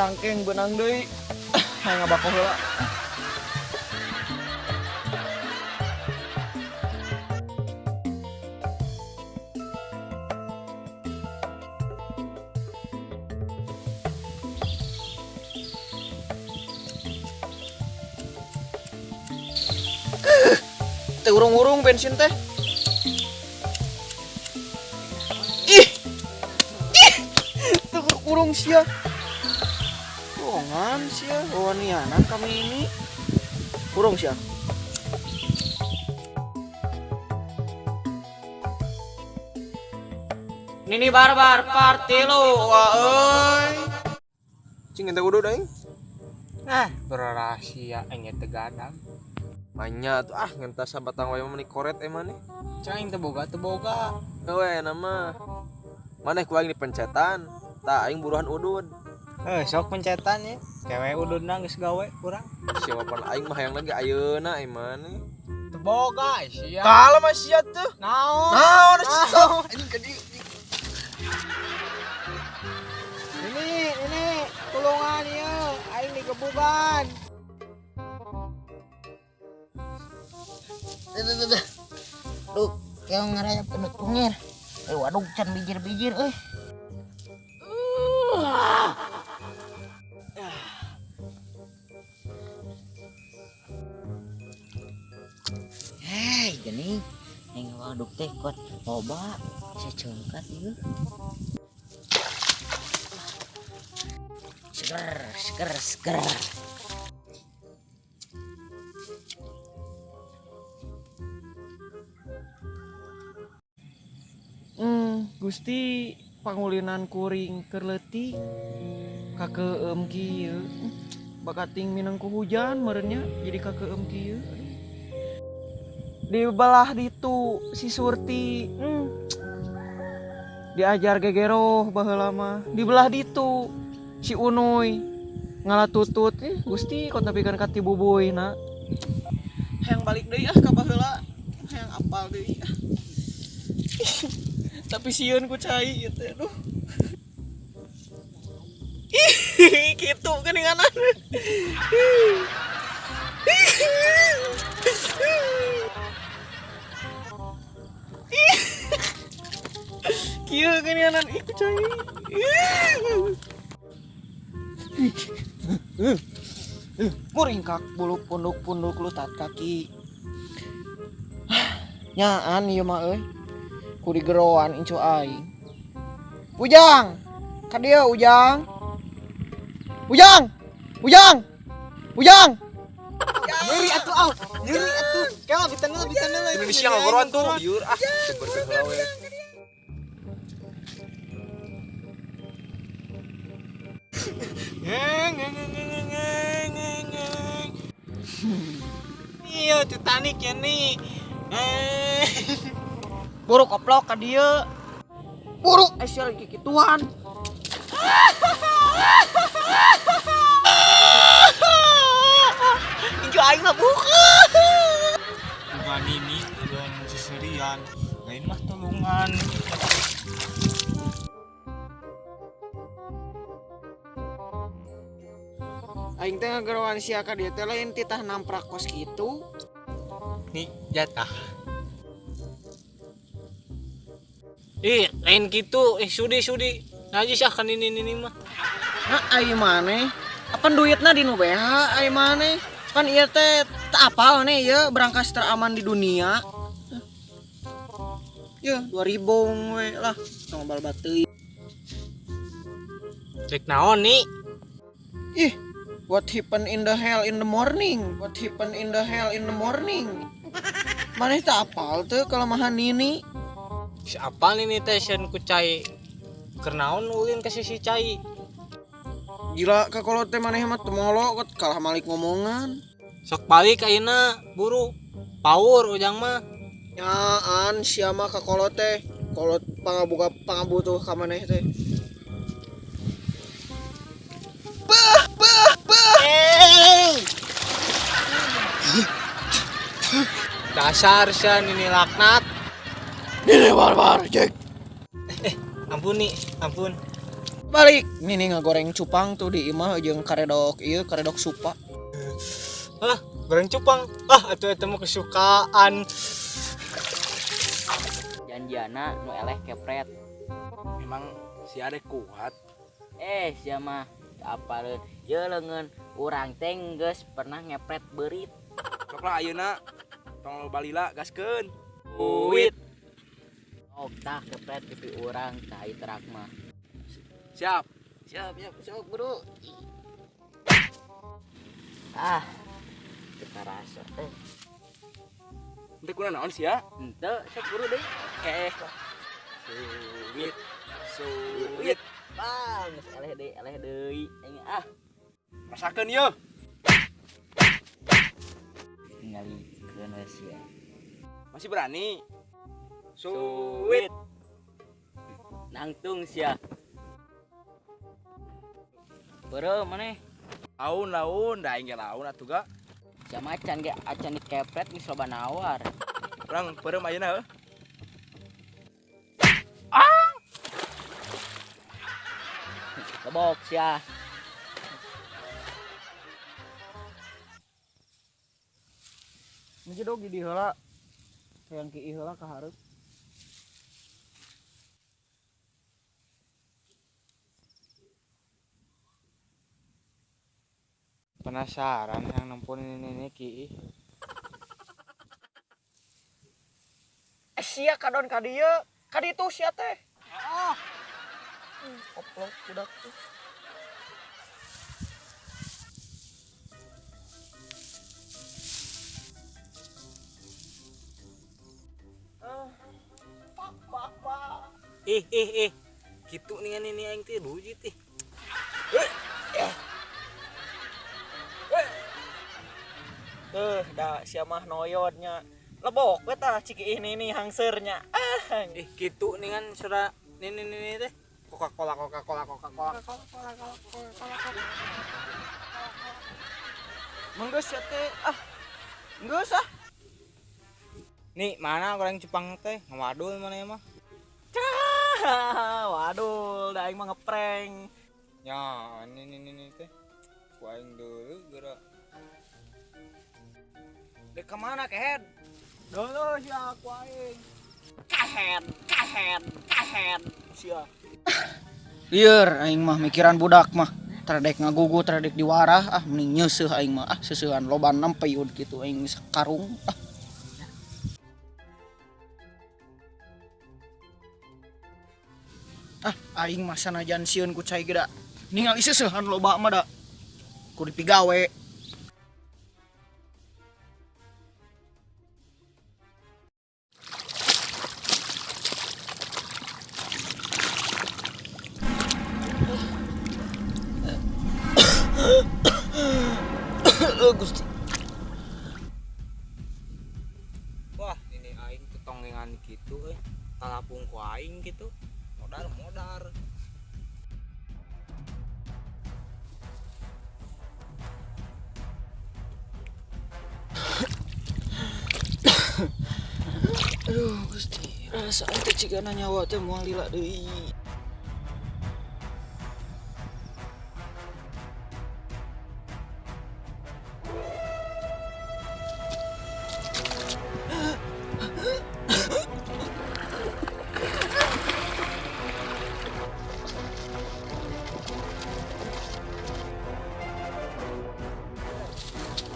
Cangkeng beunang deui. Hayang ngabako heula. Teu urung-urung bensin teh. Ih. Ih. Teu urung sia. Bohongan sia, wanianan kami ini. Urung sia. Nini barbar party lu, wah euy. Cing ente udud aing. Ah, berrahasia aing teh gadang. Manya tuh ah ngentas sabatang wae mah meni koret emang nih. Cing aing teu boga teu boga. Euy nama. Maneh ku aing dipencetan, tah aing buruan udud. Eh, sok pencetan ya. Kewe ududna geus gawe kurang. Siapa pan aing mah hayang lagi ayeuna emang nih. Teu boga sia. Kalah mah sia tuh. Naon? Naon sok. Anjing ka dieu. Ini tulungan ieu, aing digebugan. Duh, duh, duh, duh. Duh, keong ngarayap kena tungir. Waduh, can bijir-bijir euy. Hei, gini. Yang waduk teh kuat loba, bisa cengkat ieu. Seger, seger, seger. Gusti pangulinan kuring keur leutik kakeum kieu. Bakating minangku hujan meureunnya jadi kakeum kieu. Di belah ditu si Surti, diajar gegeroh baheula mah. Di belah ditu si Unuy ngalatutut, Gusti kot nepikeun ka ti bubuyna. Hayang balik deui ah ka baheula, hayang apal deui ah. Tapi sieun ku cai ieu teh aduh. Ih, kitu geuninganan. Kieu geuninganan ih ku cai. Muringkak bulu punduk-punduk lutat kaki. Nyaan ieu mah euy. Ku digeroan incu aing. Ujang, ka dieu Ujang. Ujang, Ujang, Ujang. Nyeri atuh au, nyeri atuh. Kela biten heula, biten heula. Indonesia ngageroan tuh. Liur ah, seberkeun heula we. Ngeng, ngeng, ngeng, ngeng, ngeng, ngeng, ngeng. Iya, Titanic ya nih. Buru koplok ka dieu. Buru sia lagi kikituan. Incu aing mah buka. Bukan ini, bukan seserian. Lain mah tulungan. Aing teh ngageroan sia ka dieu teh lain titah namprak kos kitu. Nih jatah. Ih, lain kitu. Sudi, sudi. Najis ah kan ini, ini mah. Nah, ai maneh? Apa duitna di nu BH ai maneh? Kan ieu teh teu apal nih ieu berangkas teraman di dunia. Yeuh, 2000 we lah, tong balbat teuing. Rek naon nih? Ih, what happen in the hell in the morning? What happen in the hell in the morning? Maneh teu apal teu kelemahan nini? Si apal nini teh sieun ku cai. Keur naon ulin ka sisi cai? Gila ka kolot teh maneh mah teu molo kot kalah malik ngomongan. Sok balik ayeuna buru. Power ujang mah. Nyaan sia mah ka kolot teh. Kolot pangabuka pangabutuh ka maneh teh. Bah bah bah. Dasar sia nini laknat. Nini barbar Jack. Ampun nih, ampun. Balik nini ngagoreng cupang tuh di imah jeung karedok ieu karedok supa. Hah, goreng cupang. Ah, atuh eta mah kesukaan. Janjiana nu eleh kepret. Emang si Ade kuat. Sia mah apaleun. Ye leungeun urang teh geus pernah ngepret beurit. Sok lah ayeuna tong balila gaskeun. Uwit. Ok tah kepret pipi urang tah ieu terak mah. Siap. Siap, siap, sok bro. Ah. Kita rasa teh. Henteu kuna naon sia? Henteu, sok buru deui. Heh. Suwit. Suwit. Bang, geus eleh deui. Aing ah. Rasakeun yeuh. Tingalikeun we sia. Masih berani? Suwit. Nangtung sia. Beureum maneh. Laun-laun, da aing ge laun atuh ga. Sia macan ge acan dikepret geus loba nawar. Urang beureum ayeuna heuh. Ah! Lebok sia. Ngejedog di heula. Hayang kieu heula ka hareup. Penasaran yang nempun ini ki. Sia kadon ka dieu, ka ditu sia teh. Heeh. Koplok budak tuh. Pak pak pak. Ih. Kitu ningan ini aing teh rujit ih. Da sia mah noyodnya. Lebok we tah ciki ini nih hangseurnya. Ah. Ih, kitu ningan sura nini nini teh. Coca-Cola Coca-Cola Coca-Cola. Menggeus sia teh. Ah. Geus ah. Nih, mana goreng cupang teh? Ngawadul mana ya mah? Cah, wadul, da aing mah ngeprank. Ya, ini nini teh. Ku aing deui geura. Dek kemana kehed? Dulu sia aku aing. Kehed, kehed, kehed. Sia. Lieur aing mah mikiran budak mah. Tradek ngagugu, tradek diwarah, ah mending nyeuseuh aing mah. Ah seuseuhan loba nempeyud kitu aing sakarung. Ah. Ah aing mah sanajan sieun ku cai ge da. Ningali seuseuhan loba mah da. Ku dipigawe. Gusti. Wah, ini aing tetonggengan gitu euy. Talapung ku aing gitu. Modar-modar. Aduh, Gusti. Rasa teh cigana nyawa teh moal lila deui.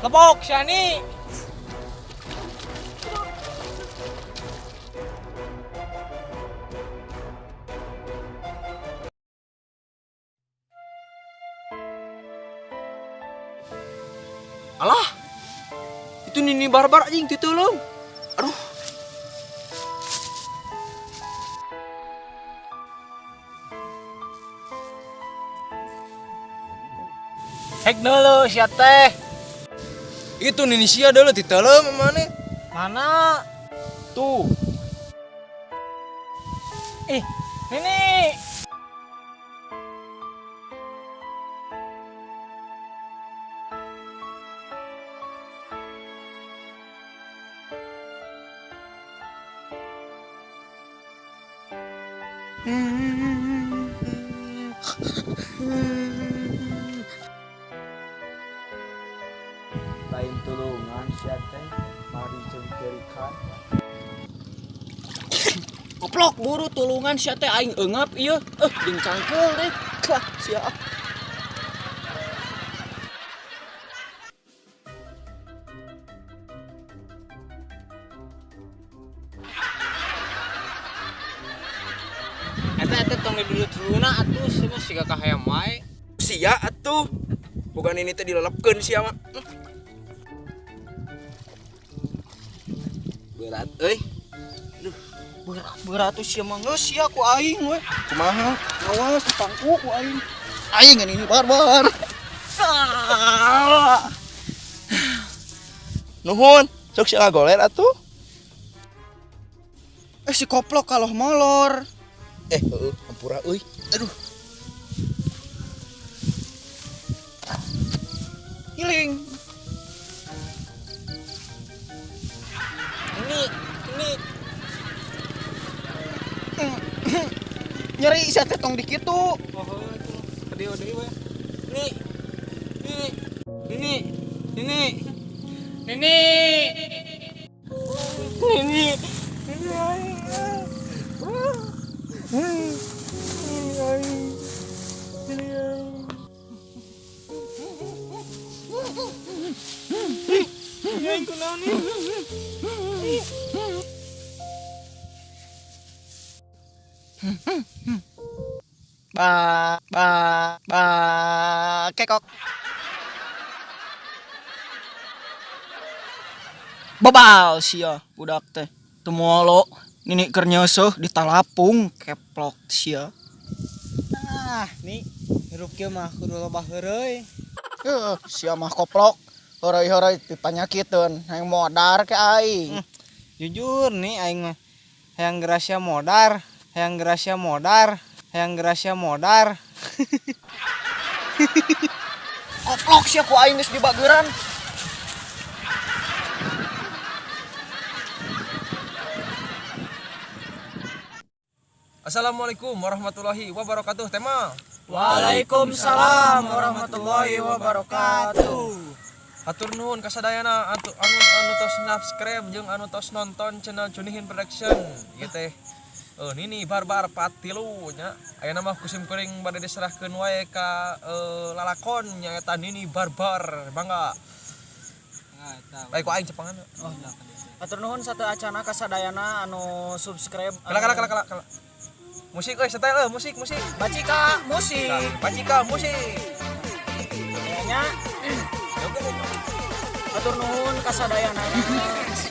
Lebok Shani. Alah. Itu nini barbar anjing ditulung. Aduh. Hek dulu sia teh. Itu nini sia dulu ditulung mana? Mana? Tuh. Ih, nini. Lain tulungan sia teh mari jeung kerikan. Koplok buru tulungan sia teh aing eungap ieu. Jeung cangkeul deh. Wah, sia. Eta tong didudut-dudutna atuh sia mah siga kahayam wae. Sia atuh. Bukan ini teh dilelepkeun sia mah. Berat euy. Berat tuh sia mah geus sia ku aing we. Kumaha? Awas ditangku ku aing. Aing ini barbar. Nuhun, sok sia ngagoler atuh. Si koplok kalau molor. Heueuh, hampura euy. Aduh. Hiling. Ini Nyeri sia teh tong dikitu. Oh, deui deui we. Ini ini ini ini ini ini aing. Ini aing. Ini aing. Aing kunaon nih? Ba ba ba kekok. Babal sia budak teh. Teu moalo nini keur nyeuseuh ditalapung keplok sia. Ah, nih hirup kieu mah kudu loba heureuy. Heuh, sia mah koplok. Heureuy-heureuy dipanyakiteun hayang modar ke aing. Jujur nih aing mah hayang gracia modar, hayang gracia modar, hayang gracia modar. Koplok sia ku aing geus dibageuran. Assalamualaikum warahmatullahi wabarakatuh, tema. Waalaikumsalam warahmatullahi wabarakatuh. Hatur nuhun kasadayana anu anu tos subscribe jeung anu tos nonton channel Cunihin Production ieu teh. Nini barbar patilu nya. Ayeuna mah kusim kuring bade diserahkeun wae ka lalakon nyaeta Nini Barbar. Mangga. Baik ku aing cepangan. Oh, nah. Hatur nuhun satu acana kasadayana anu subscribe. Kala kala kala kala. Musik euy setel euy musik musik. Bacika musik. Bacika musik. Kayaknya hatur nuhun kasadayana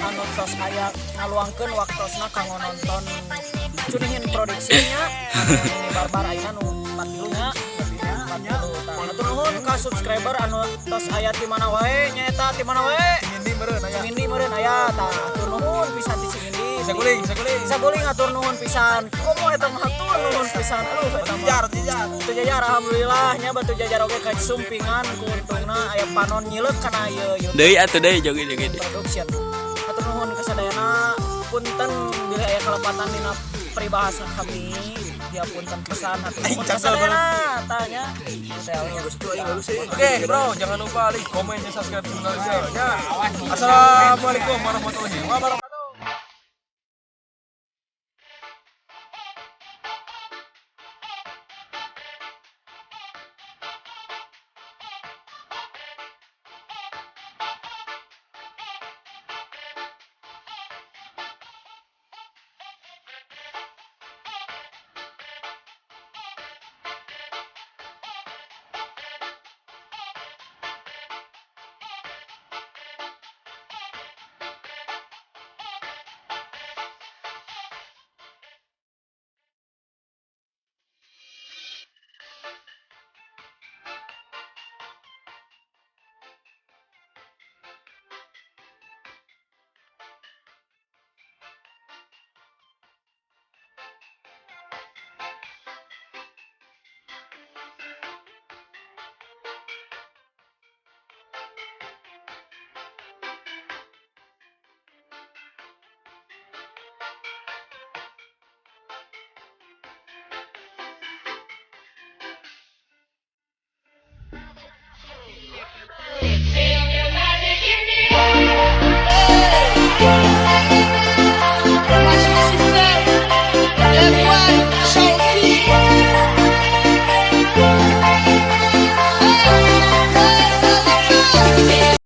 anu tos aya ngaluangkeun waktosna kanggo nonton Cunihin Produksinya anu Nini Barbar ayeuna nu 4 nya. Hatur nuhun ka subscriber anu tos aya ti mana wae nyaeta ti mana wae. Cimindi meureun aya. Cimindi meureun aya tah. Hatur nuhun pisan ti Cimindi. Saguling, saguling. Saguling hatur nuhun pisan. Komo eta mah hatur nuhun pisan. Aduh eta mah. Batu Jajar alhamdulillah nya Batu Jajar oge ka sumpingan kuuntungna aya panon nyileuk kana ieu YouTube. Deui atuh deui joget-joget. Production. Hatur nuhun kasadayana punten bilih aya kalepatan dina peribahasa kami. Ya punten pisan hatur nuhun kasadayana tanya. Oke, bro, jangan lupa like, komen, dan subscribe channel ya. Assalamualaikum warahmatullahi wabarakatuh.